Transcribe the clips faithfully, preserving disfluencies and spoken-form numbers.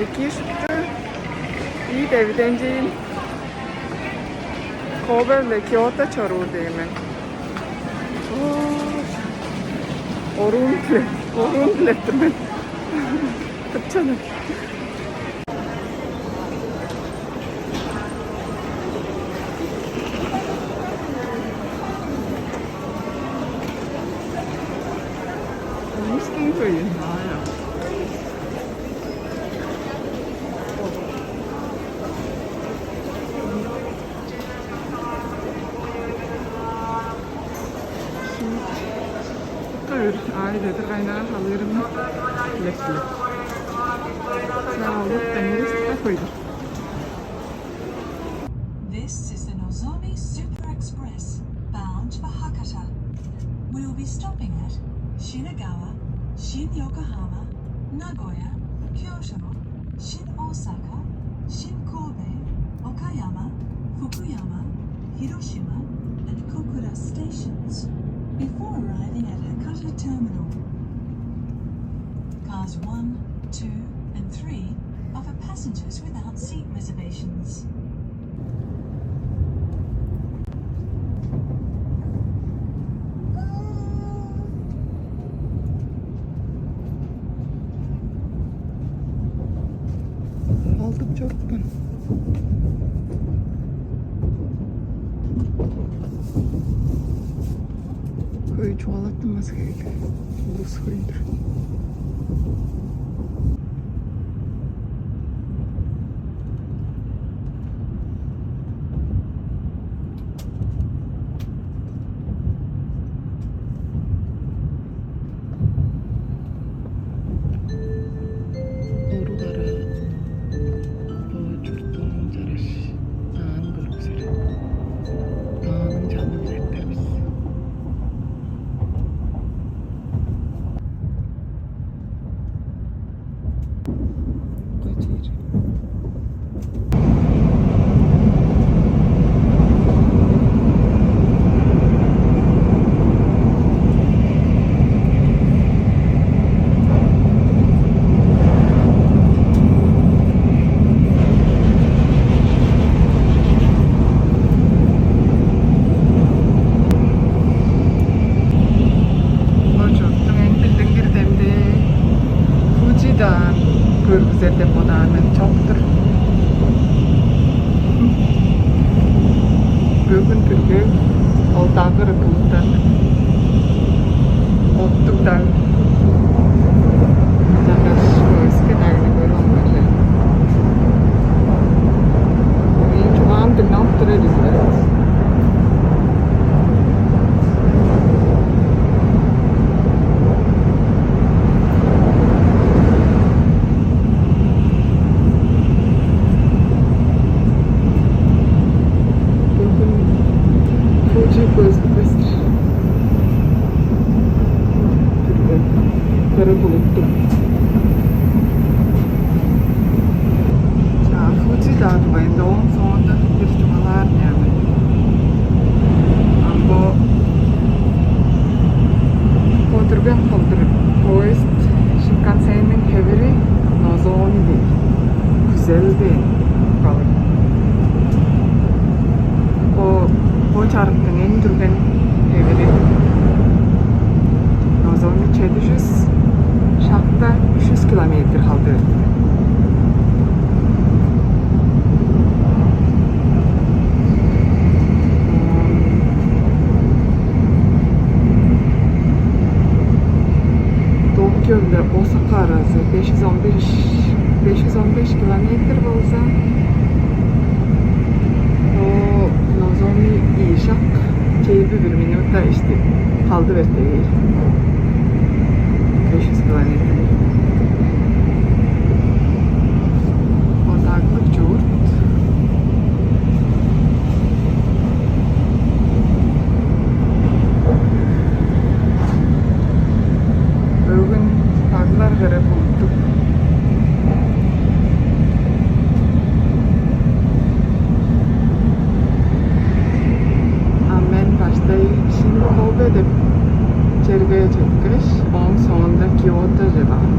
Экии шупту. Ийи девиденчейин Кобе-биле Киото чоруур дээн мен. Оо, оруун биле, оруун билептир мен. Кычаны. Мустун көйүн. Кыр, ай, дедир кайнаар халыырымны билеп-билеп. Саалык теңиз тутта көйдүр. This is the Nozomi Super Express, bound for Hakata. We will be stopping at Shinagawa, Shin Yokohama, Nagoya, Kyoto, Shin Osaka, Shin Kobe, Okayama, Fukuyama, Hiroshima, and Kokura stations before arriving at Hakata Terminal. Cars one, two, and three are for passengers without seat reservations. Алдып чорупкан. Хөй чугаалаттым база хейле. Улус хөй-дүр. Орук ара бо чурттуң чараш аан көргүзер. Дааның чанын эртер бис. Качыр. Бо чурттуң эң билдингир демдээ Фудзи-даан көргүзер деп бодаар мен. Чок-тур. Бөгүн бүргек, ол дагыр булуттар. Оттуг даг. Чаңгаш өске дагны көрүп алган чер. Мээң чугаам дыңналып тур эдиз бе? Бүгүн Фудзи көстүп-көстүр. Кыры булуттуг. Чаа, Фудзи-даа дугайында ооң соонда бир чугаалаар мен. Ам бо көдүрген кылдыр поезд Шинкансенниң хевири Нозоми дээр, күзел дээн балыг. Бо, бо чарыктың эң дүрген хевири. Нозоми чеди чүс шакта, үш чүс километр халды. Токио биле Осака аразы беш чүс он беш, беш чүс он беш километр болза, о, Нозоми ийи шак, чээрби бир минута ишти халды бертегей. Беш чүс километр. Ортаглыг чурт. Бөгүн даглар хире булуттуг. А мен баштай Шинкобе деп черге четкеш, ооң соонда Киотоже баан.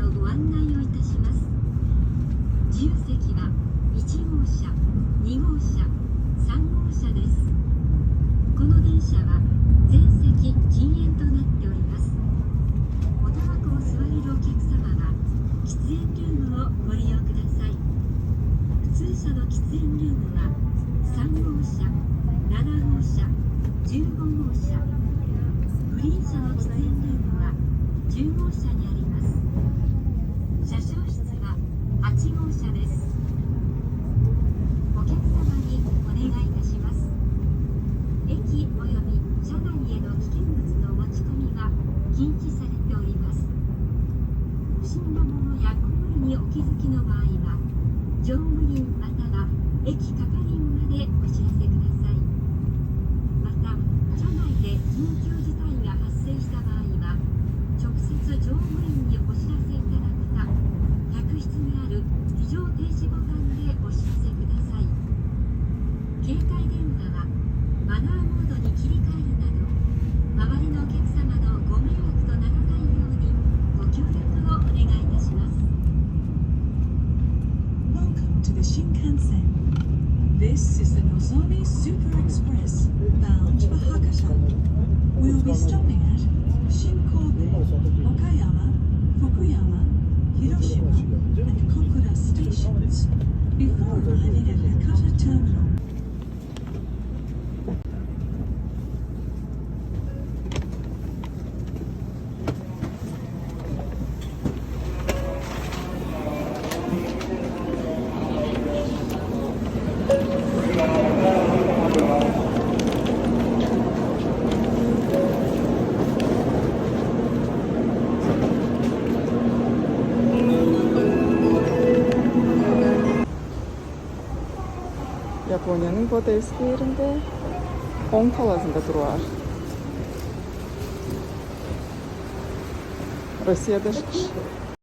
をご案内をいたします。自由席は1号車、2号車、3号車です。この電車は全席禁煙となっております。おタバコを吸われるお客様は、喫煙ルームをご利用ください。普通車の喫煙ルームは3号車、7号車、15号車、グリーン車の喫煙ルームは10号車にあります。車掌室は8号車です。お客様にお願いいたします。駅および車内への危険物の持ち込みは禁止されております。不審なものや行為にお気づきの場合は、乗務員または駅係員までお知らせください。また、車内で緊急事態が発生した場合は、直接乗務員にお知らせいただくか、客室にある非常停止ボタンでお知らせください。携帯電話はマナーモードに切り替えるなど、周りのお客様のご迷惑とならないようにご協力をお願いいたします。Welcome to the Shinkansen. This is the Nozomi Super Express, bound for Hakata. We will be stopping at Shinkobe, Okayama, Fukuyama, Hiroshima, and Kokura stations before arriving at Hakata Terminal. Японияның бо девискээринде оң талазында турар. Россияда ышкаш.